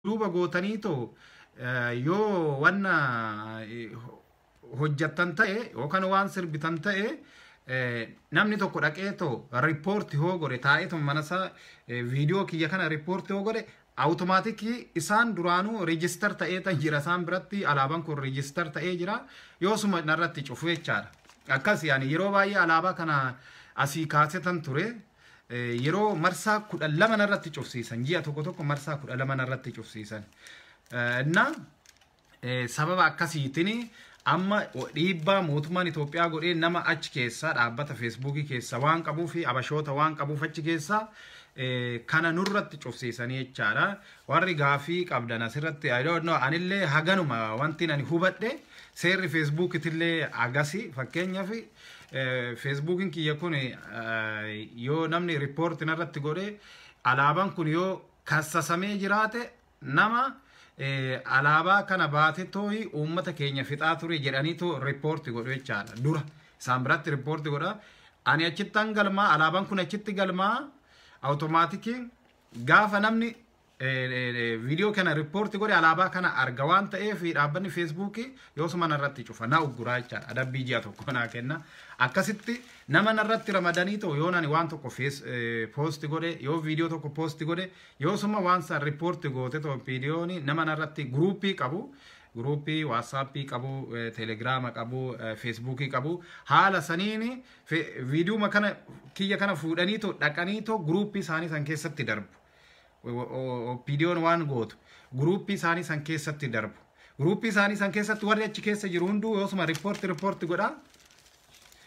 Duuba gootanii too yoo wanna hojjattan ta'e yookaan waan sirbitan ta'e, namni tokko dhaqee too report hoo godhe, taa'eetuma manasaa viidiyoo kiyya kana report hoo godhe, automatic isaan duraanuu register ta'ee tan jira. Isaan biratti alaabaan kun register ta'ee jira, yoosuma narratti cufu jechaadha. Akkas yaani yeroo baay'ee alaabaa kana asii kaasetan ture. Yeroo marsaa 12 narratti cufsiisan, ji'a tokko tokko marsaa 12 narratti cufsiisan. Na sababa akkasiitiin amma dhiibbaa mootummaan Itoophiyaa godhee nama achi keessaa dhaabbata Feesbuukii keessa waan qabuu fi abashoota waan qabuuf achi keessaa kana nurratti cufsiisanii jechaadha. Warri gaafii qabdan asirratti, I don't know, anillee haganuma wanti ani hubadhe. Seerri Feesbuukitillee agasi. Fakkeenyaaf, Feesbuukiin kiyya kun yoo namni report narratti godhe, alaabaan kun yoo kassasamee jiraate, nama alaabaa kana baate tooyi uummata keenya fixaa ture jedhaniitu report godhu jechaadha. Dura isaan biratti report godha. Ani achittan galmaa, alaabaan kun achitti galmaa. Automatic gaafa namni viidiyoo kana report godhe, alaabaa kana arga waan ta'eef, dhaabbanni Feesbuukii yoosuma narratti cufa, na ugguraa jechaadha. Adabbii ji'a 1 naa kenna. Akkasitti nama narratti ramadanii ta'u, yoo nani waan tokko post godhe, yoo viidiyoo tokko post godhe, yoosuma waan san report goote ta'u, viidiyoon nama narratti group qabu, group WhatsApp qabu, Telegiraama qabu, Feesbuukii qabu, haala saniin viidiyoo kana kiyya kana fuudhanii dhaqanii too group isaanii san keessatti darbu. OPDOn waan gootu group isaanii san keessatti darbu. Group isaanii san keessatti warri achi keessa jiru hunduu yoosuma report report godha.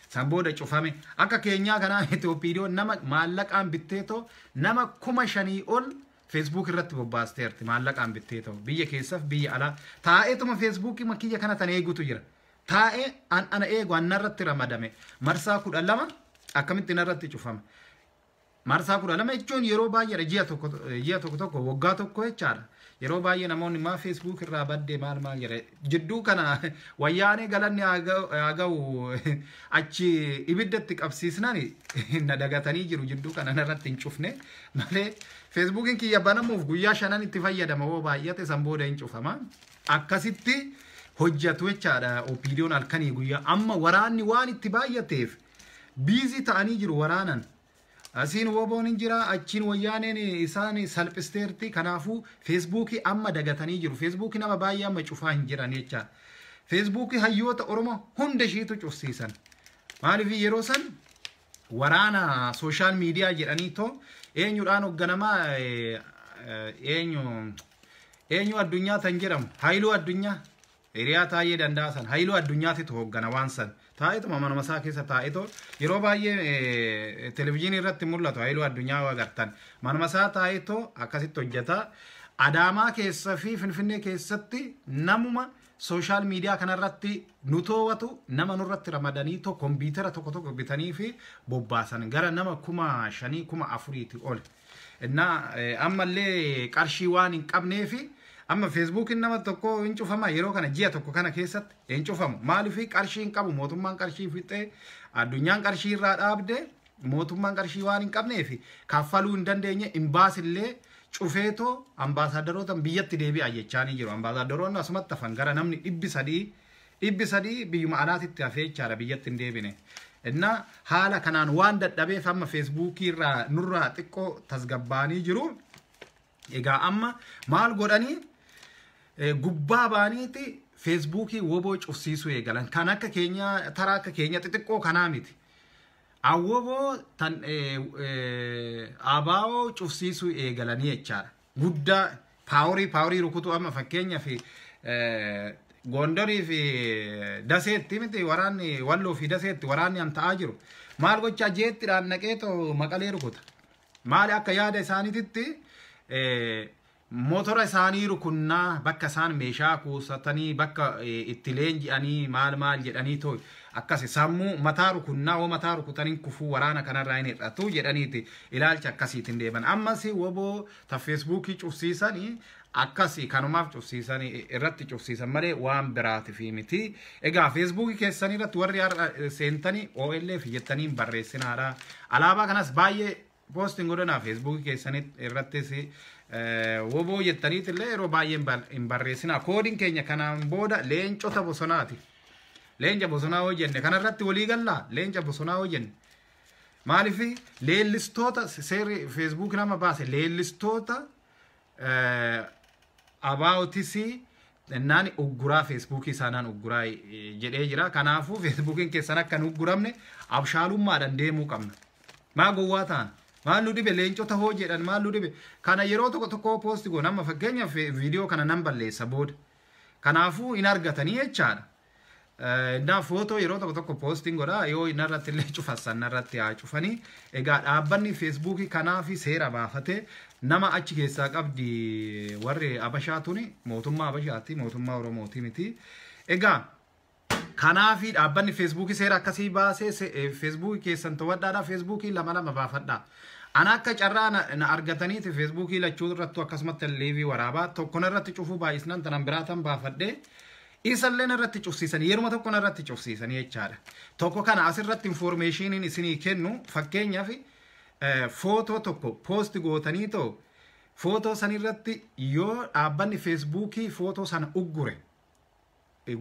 San booda cufame. Akka keenyaa kanaa OPDOn nama maallaqaan bitteetoo nama 5,000 ol Facebook irratti bobbaasteerti, maallaqaan bittee ta'u, biyya keessaaf biyya alaa taa'eetuma Feesbuukii kiyya kana tan eegutu jira. Taa'ee an ana eegu an narratti ramadame marsaa 12 akkamitti narratti cufama? Marsaa 12 jechuun yeroo baay'eedha, ji'a tokko, ji'a tokko tokko, waggaa tokko jechaadha. Yeroo baay'ee namoonni maa Facebook irraa baddee, maal maal jedhe. Jidduu kana wayyaanee galanni haa ga'u, achi ibiddatti qabsiisnaan na dagatanii jiru. Jidduu kana narratti hin cufne malee, Feesbuukiin kiyya banamuuf guyyaa 5 itti fayyadama hoo baay'ate, san booda hin cufama. Akkasitti hojjatu jechaadha OPDOn halkanii guyyaa. Amma waraanni waan itti baay'ateef busy ta'anii jiru waraanan. Asiin WBOn hin jira, achiin wayyaaneen isaan salphisteerti. Kanaafuu Feesbuukii amma dagatanii jiru. Feesbuukii nama baay'ee amma cufaa hin jiran jechaadha. Feesbuukii hayyoota Oromoo hunda ishiitu cufsiisan. Maaliif? Yeroo san waraana social media jedhanii too eenyudhaan hoogganamaa, eenyu eenyu addunyaa tan jedhamu, Haayiluu Addunyaa, hiriyaa Taayee Danda'a san, Haayiluu Addunyaatitu hooggana waan san. Taa'etuma manuma isaa keessa taa'etoo yeroo baay'ee televizyiinii irratti mul'atu. Haayiluu Addunyaa yoo agartan, manuma isaa taa'etoo akkasitti hojjeta. Adaamaa keessa fi Finfinnee keessatti namuma social media kanarratti nu to'atu nama nurratti ramadanii too kompiitara tokko tokko bitanii fi bobbaasan, gara nama 5,000, 4,000ti ol. Innaa ammallee qarshii waan hin qabneefi amma Feesbuukiin nama tokko hin cufama yeroo kana ji'a tokko kana keessatti hin cufamu. Maaliif? Qarshii hin qabu. Mootummaan qarshii fixee, addunyaan qarshii irraa dhaabde, mootummaan qarshii waan hin qabneef kaffaluu hin dandeenye. Imbaasillee cufeetoo ambaasaadarootaan biyyatti deebi'a jechaanii jiru. Ambaasaadaroonni asumatti hafan, gara namni 300, 300 biyyuma alaatitti hafee jechaadha, biyyatti hin deebine. Innaa haala kanaan waan dadhabeef amma Feesbuukii irraa nurraa xiqqoo tasgabbaanii jiru. Egaa amma maal godhanii? Gubbaa baaniiti Feesbuukii WBO cufsiisuu eegalan. Kan akka keenya taraa akka keenya xixiqqoo kanaa miti. Awwoboo tan ABO cufsiisuu eegalanii jechaadha. Guddaa power power rukutuu. Amma fakkeenyaaf Gondarii fi Daseetti miti, waraanni Walloo fi Daseetti waraanni an ta'aa jiru. Maal gochaa? Jeettiidhaan naqeetoo Maqalee rukuta. Maali? Akka yaada isaaniititti motora isaanii rukunnaa, bakka isaan meeshaa kuusatanii, bakka itti leenji'anii, maal maal jedhanii too akkas sammuu mataa rukunnaa, oo mataa rukutanii kufuu, waraana kanarraa hin hir'atu jedhaniiti ilaalcha akkasiitiin deeman. Ammas WBO ta Feesbuukii cufsiisanii akkasi kanumaaf cufsiisanii irratti cufsiisan malee waan biraatiif miti. Egaa Feesbuukii keessanii irratti warri har'a seentanii OLF jettanii hin barreessinaadha. Alaabaa kanas baay'ee post iin godhanaa Feesbuukii keessanii irrattis. Woboo jettaniitillee yeroo baay'ee hin barreessinaa. Koodiin keenya kanaan booda leencota bosonaati. Leenca bosonaa hoo jenne kanarratti walii gallaa leenca bosonaa hoo jenne. Maaliif leellistoota seerri Feesbuuk nama baase leellistoota abaa'otisii naan ugguraa Feesbuukii isaanaan ugguraa jedhee jira. Kanaafuu Feesbuukiin keessan akka hin ugguramne abshaalummaadhaan deemuu qabna. Maa gowwaa ta'an? Maal nu dhibe leencota hoo jedhan maal nu dhibe? Kana yeroo tokko tokko poosti goona amma fakkeenyaaf viidiyoo kana nan balleessa booda. Kanaafuu hin argatanii jechaadha. Innaa footoo yeroo tokko tokko poostiin godha yoo narratti illee cufassan narratti haa cufanii. Egaa dhaabbanni Feesbuukii kanaa fi seera baafatee nama achi keessaa qabdi warri Abashaa tuni mootummaa Abashaati mootummaa Oromooti miti. Egaa kanaafi dhaabbanni Feesbuukii seera akkasii baasee Feesbuukii keessan to'adhaadha Feesbuukii lama lama baafadha. Ana akka carraa na argataniiti Feesbuukii lachuu irrattu akkasumatti live waraabaa tokko narratti cufuu baay'isnan tanan biraa tan baafadhee isallee narratti cufsiisan yeruma tokko narratti cufsiisan jechaadha. Tokko kana asirratti informationiin isinii kennu fakkeenyaaf footoo tokko post gootanii too footoo sanirratti yoo dhaabbanni Feesbuukii footoo sana uggure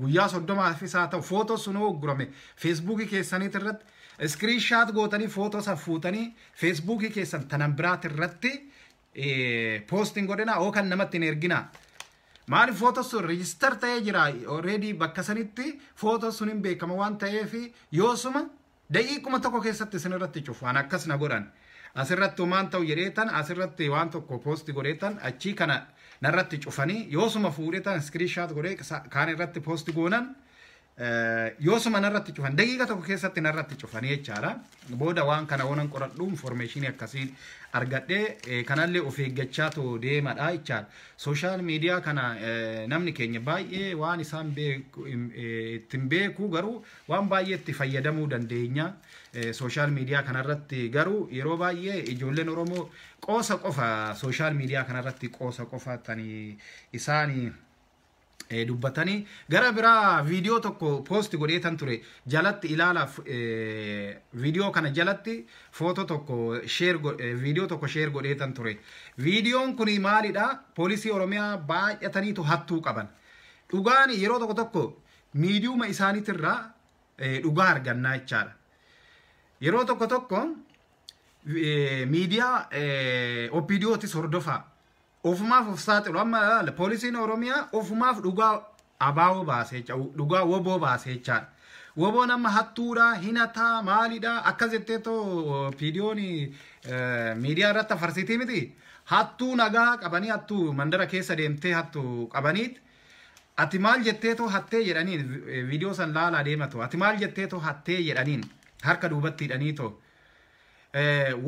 guyyaa 30f isaa ta'u footoo sun uggurame Feesbuukii keessaniit irratti screenshot gootanii footoo sana fuutanii Feesbuukii keessan tanan biraat irratti poostiin godhina yookaan namatti hin erginaa. Maaliif footoo sun register ta'ee jira already bakka sanitti footoo sun hin beekama waan ta'eef yoosuma daqiiquma tokko keessatti isin irratti cufu waan akkas na godhan. Asirratti waan ta'u jedheetan asirratti waan tokko post godheetan achii kana narratti cufanii yoosuma fuudheetan screenshot godhee kaan irratti post goonan yoosuma narratti cufan daqiiqa tokko keessatti narratti cufanii jechaadha. Booda waan kana oonan qoradhu informationii akkasii argadhee kanallee of eeggachaa too deemadha jechaadha. Social media kana namni keenya baay'ee waan isaan ittiin beeku garuu waan baay'ee itti fayyadamuu dandeenya. Social media kanarratti garuu yeroo baay'ee ijoolleen Oromoo qoosa qofa social media kanarratti qoosa qofa tanii isaanii dubbatanii gara biraa viidiyoo tokko post godheetan ture jalatti ilaalaaf viidiyoo kana jalatti footoo tokko share viidiyoo tokko share godheetan ture. Viidiyoon kun maalidha? Poolisii Oromiyaa baay'ataniitu hattuu qaban. Dhugaan yeroo tokko tokko miidiyuma isaaniitirraa dhugaa argannaa jechaadha. Yeroo tokko tokko miidiyaa OPDOtis hordofaa. Ofumaaf of saaxilu amma ilaala poolisiin Oromiyaa ofumaaf dhugaa abaa'oo baasee dhugaa woboo baasee jechaadha. Woboon amma hattuudha, hinataa, maalidha akkas jettee too OPDOn miidiyaa irratti afarsiitii miti. Hattuu nagaa qabanii hattuu mandara keessa deemtee hattuu qabaniit ati maal jettee too hattee jedhaniin viidiyoo san laalaa deematu ati maal jettee too hattee jedhaniin harka duubatti hidhanii too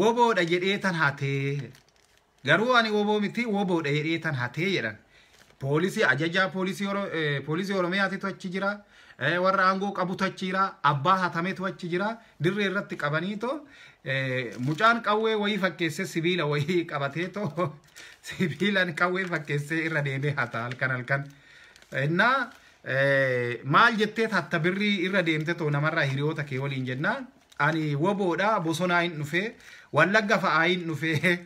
woboodha jedhee tan hatee garuu ani woboo miti woboodha jedhee tan hatee jedhan. Poolisii ajajaa poolisii Oromiyaatitu achi jira. Warra aangoo qabutu achi jira. Abbaa hatametu achi jira. Dirree irratti qabanii too mucaan qawwee wayii fakkeessee sibiila wayii qabatee too sibiilaan qawwee fakkeessee irra deemee hata halkan halkan. Innaa maal jettee hatta birrii irra deemte too namarraa hiriyoota kee waliin jennaan ani woboodha bosonaa hin dhufee Wallagga fa'aa hin dhufee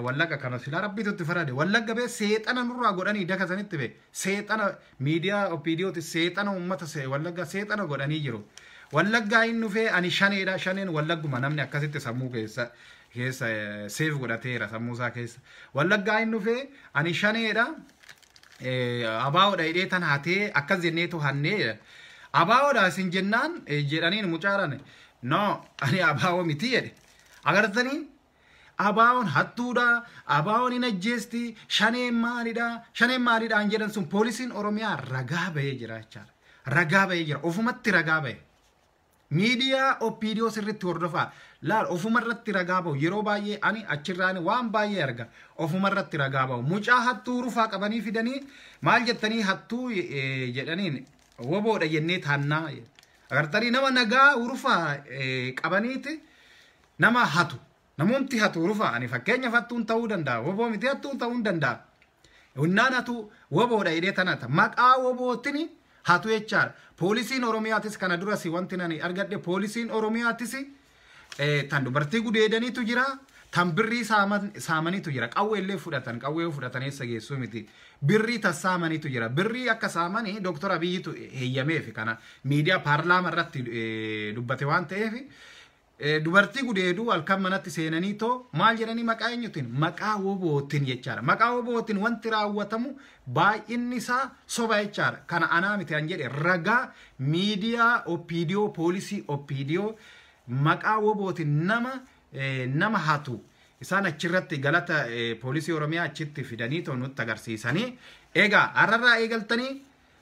Wallagga kana silaa rabbiitu itti farade Wallagga bee seexana nurraa godhanii daka sanitti bee seexana miidiyaa OPDOti seexana uummata Wallagga seexana godhanii jiru. Wallaggaa hin dhufee ani shaneedha shaneen Wallagguma namni akkasitti sammuu keessa keessa save godhateera sammuu isaa keessa. Wallaggaa hin dhufee ani shaneedha abaa'oodha hidhee tan hatee akkas jenneetu hannee abaa'oodha isin jennaan jedhaniin mucaadhaan no ani abaa'oo miti jedhe agartanii abaa'oon hattuudha abaa'oon hin ajjeesti shaneen maalidha shaneen maalidhaan jedhan sun poolisiin Oromiyaa ragaa bahee jira jechaadha ragaa bahee jira ofumatti ragaa bahe. Miidiyaa OPDO sirriitti hordofaa. Laal ofumarratti ragaa bahu yeroo baay'ee ani achirraan waan baay'ee arga ofumarratti ragaa bahu. Mucaa hattuu rufaa qabanii fidanii maal jettanii hattuu jedhaniin woboodha jennee taannaa. Agartanii nama nagaa rufaa qabaniiti nama hatu. Namumti hatu rufaa ani fakkeenyaaf hattuun ta'uu danda'a. Woboo miti hattuun ta'uu hin danda'a. Innaan hatu woboodha jedhee tanata. Maqaa wobootini hatu jechaadha. Poolisiin Oromiyaatis kana duras wanti nani argadhe poolisiin Oromiyaatis tan dubartii gudeedaniitu jira. Tan birrii saamaniitu jira. Qawwee illee fudhatan, qawwee fudhatan eessa geessuu miti. Birrii tas saamaniitu jira. Birrii akka saamanii Dooktor Abiyyitu heeyyameef kana miidiyaa paarlaama irratti dubbate waan ta'eef dubartii gudeeduu halkan manatti seenanii too maal jedhanii maqaa eenyutiin? Maqaa wobootiin jechaadha. Maqaa wobootiin wanti raawwatamu baay'inni isaa soba jechaadha. Kana anaa miti an jedhe ragaa miidiyaa OPDO poolisii OPDO maqaa wobootiin nama hatu isaan achirratti galata poolisii Oromiyaa achitti fidanii too nutti agarsiisanii. Egaa har'arraa eegaltanii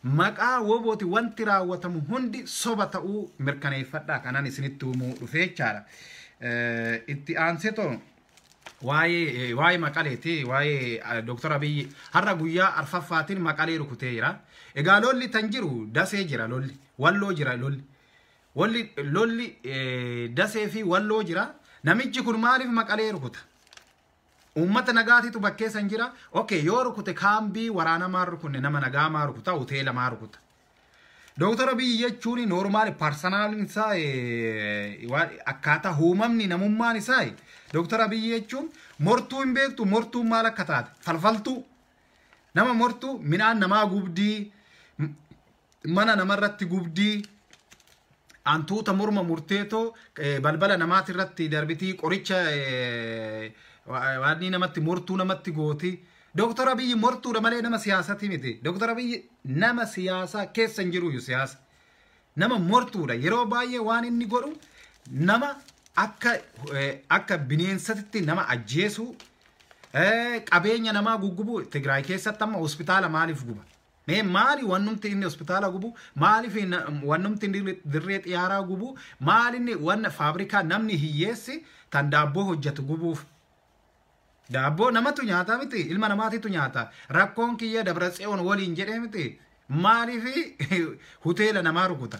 maqaa wobooti wanti raawwatamu hundi soba ta'uu mirkaneeffadhaa kanaan isinitti himuu dhufee jechaadha. Itti aansee too waa'ee Maqaleeti, waa'ee Dooktor Abiyyi har'a guyyaa arfaffaatiin Maqalee rukutee jira. Egaa lolli tan jiru Dasee jira, lolli Walloo jira, lolli Dasee fi Walloo jira. Namichi kun maaliif Maqalee rukuta? Uummata nagaatiitu bakkee san jira. Okay, yoo rukute kaambii waraana maa rukunne, nama nagaa maa rukuta, hoteela maa rukuta? Dooktor Abiyyi jechuun normal personaaliin isaa akkaataa uumamni namummaan isaa Dooktor Abiyyi jechuun mortuu hin beektu, mortuun maal akka taate falfaltuu nama mortuu midhaan namaa gubdii, mana namarratti gubdii, hantuuta morma murteetoo balbala namaatirratti darbitii, qoricha waan namatti mortuu namatti gooti. Dooktor Abiyyi mortuudha malee nama siyaasati miti. Dooktor Abiyyi nama siyaasaa keessa hin jiru siyaasa. Nama mortuudha. Yeroo baay'ee waan inni godhu nama akka bineensatitti nama ajjeesu, qabeenya namaa guggubu. Tigraay keessatti amma hospitaala maaliif guba? Mee maali wannumti inni hospitaala gubu? Maaliif wannumti inni dirree xiyyaaraa gubu? Maali inni wanna faabrikaa namni hiyyeessi tan daabboo hojjetu gubuuf? Daabboo namatu nyaata miti, ilma namaatitu nyaata. Rakkoon kiyya Dabratseyoon waliin jedhee miti. Maaliif hoteela namaa rukuta?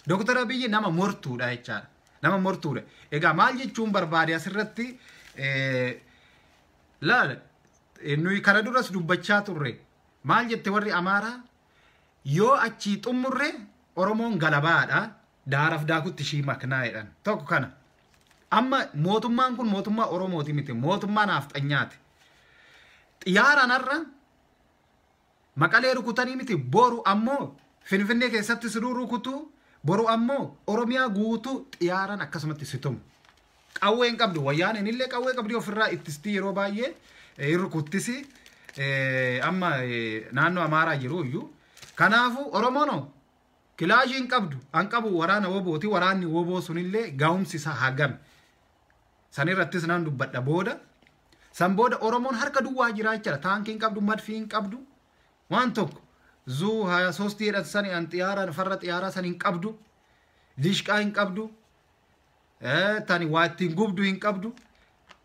Dooktor Abiyyi nama mortuudha jechaadha. Nama mortuudha. Egaa maal jechuun barbaade asirratti laala nuyi kana duras dubbachaa turre. Maal jette warri Amaaraa? Yoo achii xumurre Oromoon galabaadha. Daaraaf daakutti ishii maknaa jedhan. Tokko kana. Amma mootummaan kun mootummaa Oromooti miti, mootummaa naafxanyaati. Xiyyaaraan har'a Maqalee rukutanii miti, boru ammoo Finfinnee keessatti siduu rukutu, boru ammoo Oromiyaa guutuu xiyyaaraan akkasumatti situmu. Qawwee hin qabdu, wayyaaneen illee qawwee qabdi ofirraa ittistii yeroo baay'ee hin rukuttisi amma naannoo Amaaraa jiru iyyuu. Kanaafuu Oromoon kilaashii hin qabdu, han qabu waraana wobooti, waraanni woboo sunillee ga'umsi isaa hagami. Sanirrattis nan dubbadha booda. San booda Oromoon harka duwwaa jira jechuudha. Taankii hin qabdu, madfii hin qabdu. Waan tokko zuu 23 jedhan sani an xiyyaaraan farra xiyyaaraa san hin qabdu. Dishqaa hin qabdu. Tani waa ittiin gubdu hin qabdu.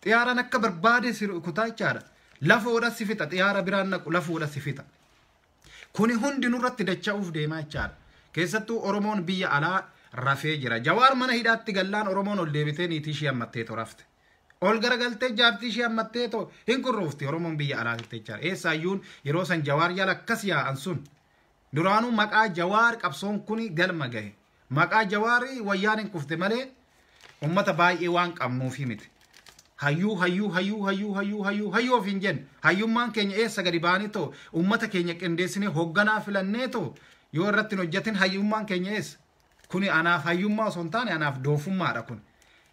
Xiyyaaraan akka barbaade si rukutaa jechaadha. Lafoodha si fixa, xiyyaara biraan naqu lafoodha si fixa. Kuni hundi nurratti dacha'uuf deemaa jechaadha. Keessattuu Oromoon biyya alaa rafee jira. Jawaar mana hidhaatti gallaan Oromoon ol deebitee niitii ishee hammattee rafte. Ol garagaltee jaartii ishee hammattee too hin kurruufti Oromoon biyya alaatti jechaadha. Eessaayyuun yeroo san Jawaar jala akkas yaa'an sun duraanuu maqaa Jawaar qabsoon kuni galma gahe. Maqaa Jawaarii wayyaan hin kufte malee uummata baay'ee waan qabnuufi miti. Hayyuu hayyuu hayyuu hayyuu hayyuu hayyuu hayyuu of hin jenne. Hayyummaan keenya eessa gadi baanii too uummata keenya qindeessinee hoogganaa filannee too yoo irratti hin hojjetin hayyummaan keenya eessa? Kuni anaaf hayyummaa osoo hin taane anaaf doofummaadha kun.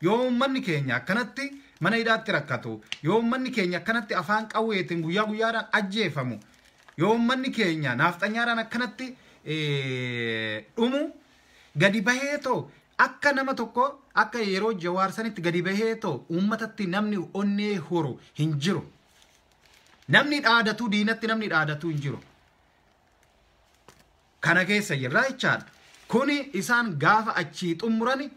Yoo uummanni keenya akkanatti mana hidhaatti rakkatu, yoo uummanni keenya akkanatti afaan qawweetiin guyyaa guyyaadhaan ajjeefamu, yoo uummanni keenya naafxanyaadhaan akkanatti dhumu gadi bahee too akka nama tokko akka yeroo Jawaar sanitti gadi bahee too uummatatti namni onnee horu hin jiru. Namni dhaadatu diinatti namni dhaadatu hin jiru. Kana keessa jirra jechaadha. Kuni isaan gaafa achii xumurani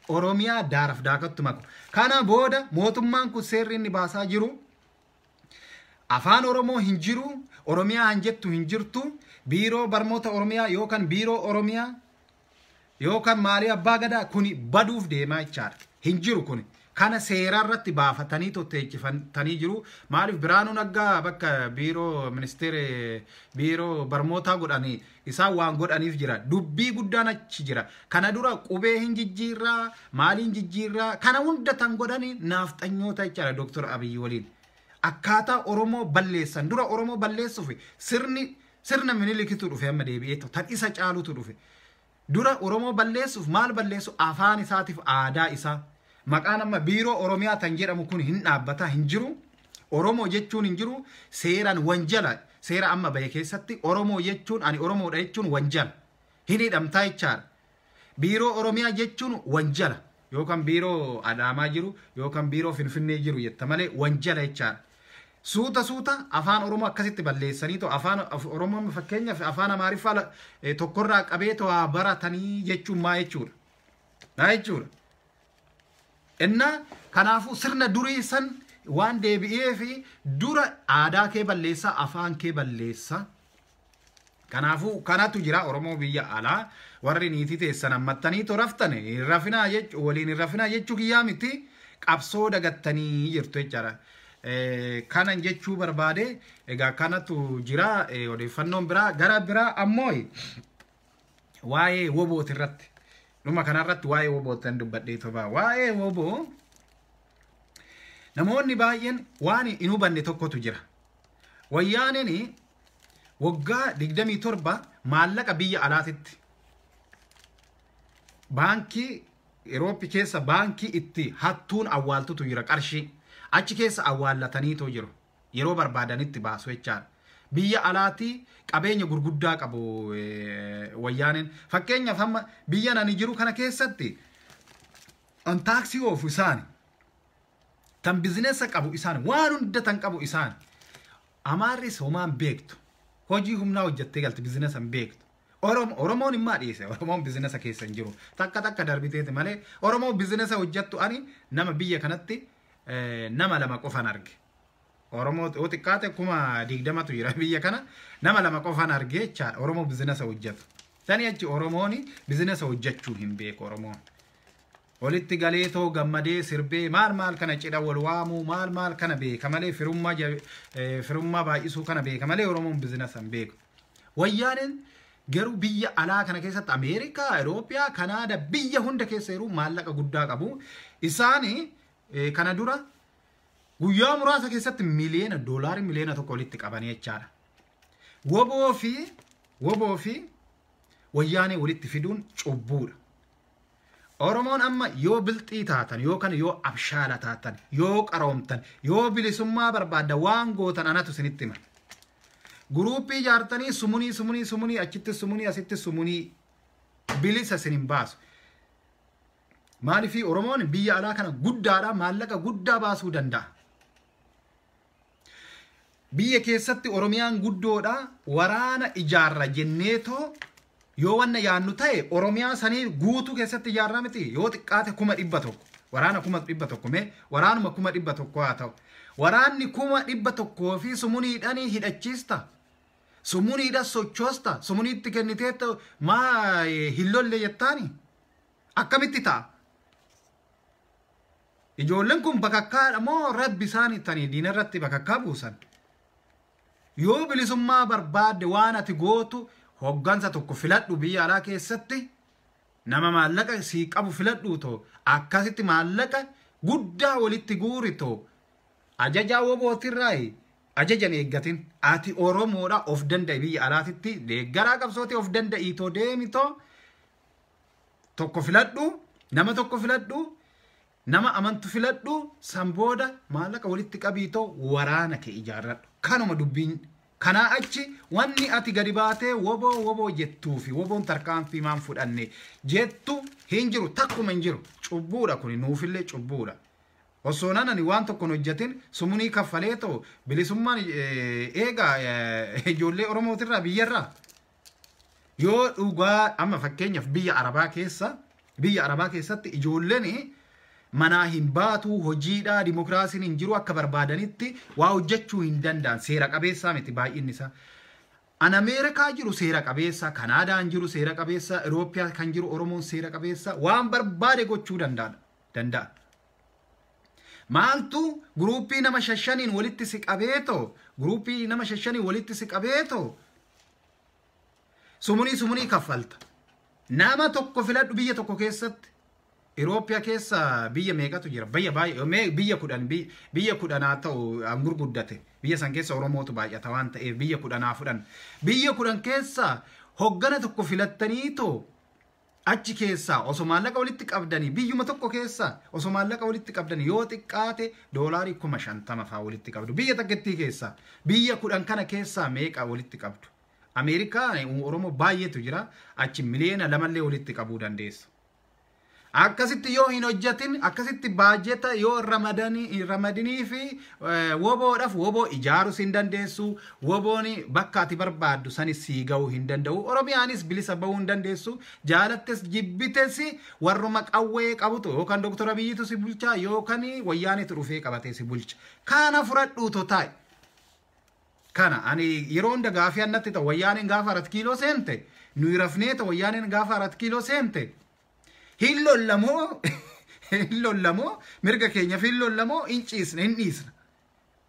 Oromiyaa daaraaf daakattu maku. Kana booda mootummaan kun seerri inni baasaa jiru afaan Oromoo hin jiru, Oromiyaa hin jettu hin jirtu, biiroo barnoota Oromiyaa yookaan biiroo Oromiyaa yookaan maalii abbaa gadaa kuni baduuf deemaa jechaadha. Hin jiru kuni. Kana seera irratti baafatanii totteechifatanii jiru. Maaliif Biraanuu Naggaa bakka biiroo ministeera biiroo barnootaa godhanii isaan waan godhaniif jira. Dubbii guddaan achi jira. Kana dura qubee hin jijjiirraa, maaliin jijjiirraa, kana hunda tan godhanii naafxanyoota jechaadha Dooktor Abiyyi waliin. Akkaataa Oromoo balleessan dura Oromoo balleessuuf sirni sirna Minilikitu dhufe amma deebi'ee tan isa caalutu dhufe. Dura Oromoo balleessuuf maal balleessu afaan isaatiif aadaa isaa. Maqaan amma biiroo Oromiyaa tan jedhamu kun hin dhaabbata hin jiru. Oromoo jechuun hin jiru. Seeraan wanjala seera amma bahe keessatti Oromoo jechuun ani Oromoodha jechuun wanjala. Hin hidhamtaa jechaadha. Biiroo Oromiyaa jechuun wanjala yookaan biiroo Adaamaa jiru yookaan biiroo Finfinnee jiru jetta malee wanjala jechaadha. Suuta suuta afaan Oromoo akkasitti balleessanii too afaan Oromoo fakkeenyaaf afaan Amaariffaa tokkorraa qabee too haa baratanii jechuun maa jechuudha. Maa jechuudha. Innaa kanaafuu sirna durii san waan deebi'ee fi dura aadaa kee balleessaa afaan kee balleessaa. Kanaafuu kanatu jira Oromoo biyya alaa warri niitii teessan hammattanii too raftan hin rafinaa jechuu waliin hin rafinaa jechuu kiyyaa miti qabsoo dagattanii jirtu jechaadha. Kanan jechuu barbaade egaa kanatu jira odeeffannoon biraa gara biraa ammoo waa'ee wobooti irratti dhuma kanarratti waa'ee wobootan dubbadhee toba waa'ee woboo namoonni baay'een waan hin hubanne tokkotu jira. Wayyaaneen waggaa 27 maallaqa biyya alaatitti baankii Eurooppii keessa baankii itti hattuun awwaaltutu jira qarshii. Achi keessa awwaallataniitoo jiru. Yeroo barbaadanitti baasu jechaadha. Biyya alaatii qabeenya gurguddaa qabu wayyaaneen. Fakkeenyaaf amma biyya ani jiru kana keessatti an taaksii oofu isaani. Tan bizinesa qabu isaan waan hunda tan qabu isaan. Amaarris homaan beektu. Hojii humnaa hojjettee galti bizinesa hin beektu. Oromoon immaa dhiise. Oromoon bizinesa keessa hin jiru. Takka takka darbiteeti malee Oromoon bizinesa hojjettu ani nama biyya kanatti nama lama qofan arge. Oromoo yoo xiqqaate 20,000 jira biyya kana nama lama qofan arge jechaadha. Oromoo bizinesa hojjetu. Sanii achi Oromoon bizinesa hojjechuu hin beeku Oromoon. Walitti galee too gammadee sirbee maal maal kana cidha wal waamuu maal maal kana beeka malee firummaa baay'isuu kana beeka malee Oromoon bizinesa hin beeku. Wayyaaneen garuu biyya alaa kana keessatti Ameerikaa, Euroopiyaa, Kanaadaa biyya hunda keessa yeroo maallaqa guddaa qabu. Isaani kana dura guyyaa muraasa keessatti miliyoona doolaarii miliyoona 1 walitti qabanii jechaadha. Woboo fi wayyaanee walitti fiduun cubbuudha. Oromoon amma yoo bilxii taatan yookaan yoo abshaala taatan yoo qaroomtan yoo bilisummaa barbaadda waan gootan anatu isinitti hima. Guruuppii ijaartanii sumunii sumunii sumunii achitti sumunii asitti sumunii bilisa isin hin baasu. Maaliifii Oromoon biyya alaa kana guddaadha maallaqa guddaa baasuu danda'a. Biyya keessatti Oromiyaan guddoodha waraana ijaarra jenneetoo yoo wanna yaannu ta'e Oromiyaa sanii guutuu keessatti ijaarraa miti yoo xiqqaate 100,000 waraana 100,000 mee waraanuma 100,000 haa ta'u. Waraanni 100,000 fi sumuniidhaan hidhachiista. Sumuniidhaan sochoosta. Sumuniitti kenniteetto maa hin lolle jettaani? Akkamitti ta'a? Ijoolleen kun bakakkaadha moo rabbi isaan ittanii diinarratti bakakkaa buusan? Yoo bilisummaa barbaadde waan ati gootu hoggansa tokko filadhu biyya alaa keessatti nama maallaqa sii qabu filadhu too akkasitti maallaqa guddaa walitti guuri too ajajaa wobootirraayi ajajan eeggatin ati Oromoodha of danda'i biyya alaatitti deeggaraa qabsooti of danda'i too deemi too tokko filadhu nama tokko filadhu nama amantu filadhu san booda maallaqa walitti qabii too waraana kee ijaarradhu. Kanuma dubbiin kanaa achi wanni ati gadi baatee woboo woboo jettuu fi woboon tarkaanfii maan fudhanne jettu hin jiru takkuma hin jiru cubbuudha kuni nuufillee cubbuudha. Osoo nan ani waan tokko hin hojjetin sumunii kaffalee too bilisummaan eegaa ijoollee Oromootirraa biyyarraa yoo dhugaa amma fakkeenyaaf biyya Arabaa keessatti ijoolleen manaa hin baatu hojiidha dimokiraasiin hin jiru akka barbaadanitti waa hojjechuu hin danda'an seera qabeessaa miti baay'inni isaa. An Ameerikaa jiru seera qabeessa, Kanaadaan jiru seera qabeessa, Euroopiyaa kan jiru Oromoon seera qabeessa waan barbaade gochuu danda'a. Maaltu guruupii nama shashaniin walitti si qabeetoo guruupii nama shashaniin walitti si qabeetoo sumunii sumunii kaffalta. Nama tokko filadhu biyya tokko keessatti. Euroopiyaa keessa biyya meeqatu jira? Biyya baay'ee biyya kudhan biyya kudhanaa ta'u an gurguddate. Biyya san keessa Oromootu baay'ata waan ta'eef biyya kudhanaa fudhan. Biyya kudhan keessa hoggana tokko filattaniitoo achi keessaa osoo maallaqa walitti qabdanii biyyuma tokko keessaa osoo maallaqa walitti qabdanii yoo xiqqaate $50,000 fa'aa walitti qabdu. Biyya takkittii keessaa biyya kudhan kana keessaa meeqa walitti qabdu? Ameerikaa Oromoo baay'eetu jira. Achi miliyoona 2 walitti qabuu dandeessa. Akkasitti yoo hin hojjetin akkasitti baajeta yoo ramadanii fi woboodhaaf woboo ijaarus hin dandeessu. Woboon bakka ati barbaaddu sanis sii ga'uu hin danda'u. Oromiyaanis bilisa ba'uu hin dandeessu. Jaalattes jibbites warruma qawwee qabutu yookaan Dooktor Abiyyiitu si bulcha yookaan Wayyaanitu dhufee qabatee si bulcha. Kana fudhadhuutu taa'e. Kana ani yeroo hunda gaafii annatti ta'u Wayyaaniin gaafa 4 kiiloo seente nuyi rafnee ta'u Wayyaaniin gaafa 4 kiiloo seente. Hin lollamoo mirga keenyaaf hin lollamoo hin ciisna hin dhiisna.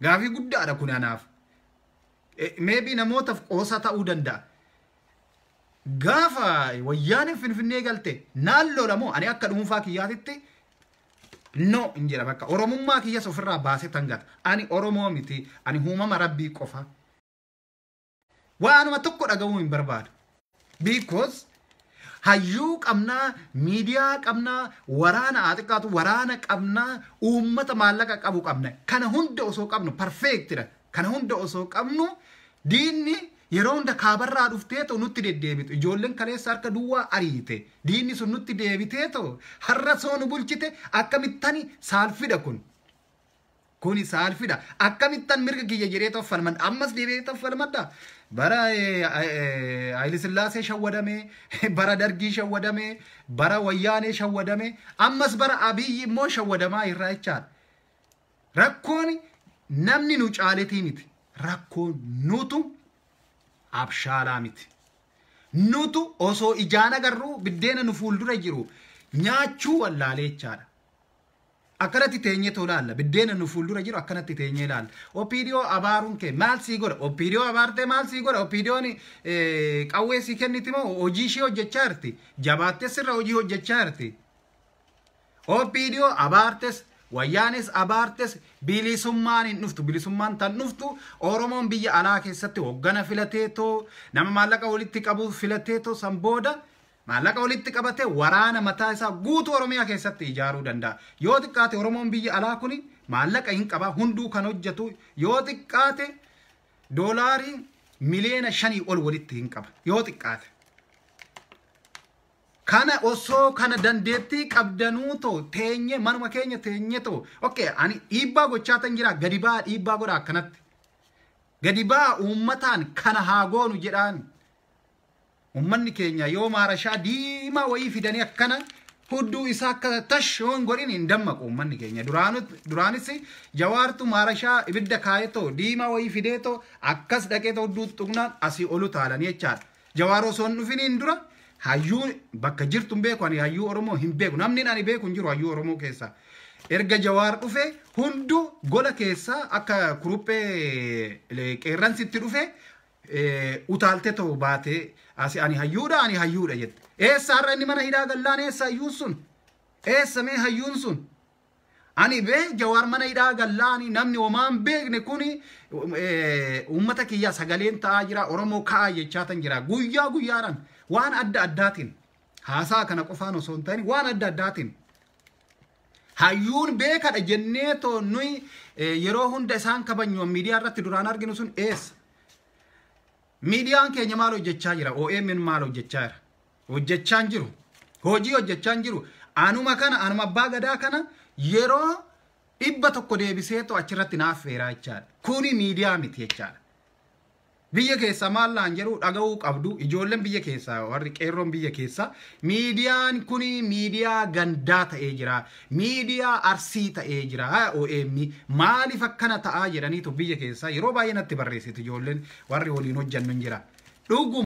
Gaafii guddaadha kun anaaf. Maybe namootaaf qoosa ta'uu danda'a. Gaafa Wayyaaniin Finfinnee galte naan lolamoo ani akka dhuunfaa kiyyaatitti no hin jedha bakka Oromummaa kiyyas ofirraa baasee tangata. Ani Oromoo miti ani uumama Rabbii qofa. Waanuma tokko dhaga'uu hin barbaadu. Because hayyuu qabnaa, miidiyaa qabnaa, waraana haa xiqqaatu waraana qabnaa, uummata maallaqa qabu qabna. Kana hunda osoo qabnu perfeektidha. Kana hunda osoo qabnu diinni yeroo hunda kaabarraa dhuftee ta'u nutti deddeebitu. Ijoolleen kaleessa harka duwwaa ariite. Diinni sun nutti deebitee ta'u har'a soo nu bulchite akkamittan saalfidha kun. Kuni saalfidha. Akkamittan mirga kiyya jedhee ta'u falman ammas deebi'ee ta'u falmadha. Bara Haayile Sillaasee shawwadame, bara Dargii shawwadame, bara Wayyaanee shawwadame, ammas bara Abiyyi immoo shawwadamaa irraa jechaadha. Rakkoon namni nu caaletii miti. Rakkoon nutu abshaalaa miti. Nutu osoo ijaan agarru biddeena nu fuuldura jiru nyaachuu wallaalee jechaadha. Akkanatti teenyee too laalla. Biddeena nu fuuldura jiru akkanatti teenyee laalla. OPDO abaaruun kee maal sii godha? OPDO abaartee maal sii godha? OPDOon qawwee sii kenniti moo hojii ishee hojjechaa jirti? Jabaattee sirra hojii hojjechaa jirti. OPDO abaartes Wayyaanis abaartes bilisummaan hin dhuftu. Bilisummaan tan dhuftu Oromoon biyya alaa keessatti hoggana filateetoo nama maallaqa walitti qabu filateetoo san booda maallaqa walitti qabatee waraana mataa isaa guutuu Oromiyaa keessatti ijaaruu danda'a. Yoo xiqqaate Oromoon biyya alaa kuni maallaqa hin qaba hunduu kan hojjetu yoo xiqqaate $5 miliyoona ol walitti hin qaba yoo xiqqaate. Kana osoo kana dandeettii qabdanuu ta'u teenye manuma keenya teenye ta'u okay ani dhiibbaa gochaa tan jira gadi ba'aa dhiibbaa godha akkanatti. Gadi ba'aa uummataan kana haa goonu jedhaan. Uummanni keenya yoo maarashaa diimaa wayii fidanii akkana hudduu isaa akka tash yoo hin godhin hin dammaqu uummanni keenya. Duraanis Jawaartu maarashaa ibidda kaayetoo diimaa wayii fideetoo akkas dhaqeetoo hudduu tuqnaan asii olu taalanii jechaadha. Jawaar osoo hin dhufiniin dura hayyuu bakka jirtu hin beeku ani hayyuu Oromoo hin beeku. Namni ani beeku hin jiru hayyuu Oromoo keessa. Erga Jawaar dhufe hunduu gola keessa akka kuruphee qeerransitti dhufe utaalte ta'u baatee asi ani hayyuudha jette. Eessa har'a inni mana hidhaa gallaan eessa hayyuun sun? Eessa mee hayyuun sun? Ani bee Jawaar mana hidhaa gallaani namni homaan beekne kuni uummata kiyyaa sagaleen ta'aa jira Oromoo ka'aa jechaa tan jira guyyaa guyyaadhaan waan adda addaatiin haasaa kana qofaan osoo hin ta'in waan adda addaatiin hayyuun beekadha jennee too nuyi yeroo hunda isaan kabajnu miidiyaa irratti duraan arginu sun eessa? Miidiyaan keenya maal hojjechaa jira? OMN maal hojjechaa jira? Hojjechaa hin jiru. Hojii hojjechaa hin jiru. Anuma kana anuma abbaa gadaa kana yeroo 100 deebiseetu achirratti naaf feeraa jechaadha. Kuni miidiyaa miti jechaadha. Biyya keessa maal laan jedhu dhaga'uu qabdu. Ijoolleen biyya keessaa warri qeerroon biyya keessaa miidiyaan kuni miidiyaa gandaa ta'ee jira. Miidiyaa arsii ta'ee jira. OMN maaliif akkana ta'aa jedhaniitu biyya keessaa yeroo baay'ee natti barreessitu ijoolleen warri waliin hojjannu hin jira. Dhuguma.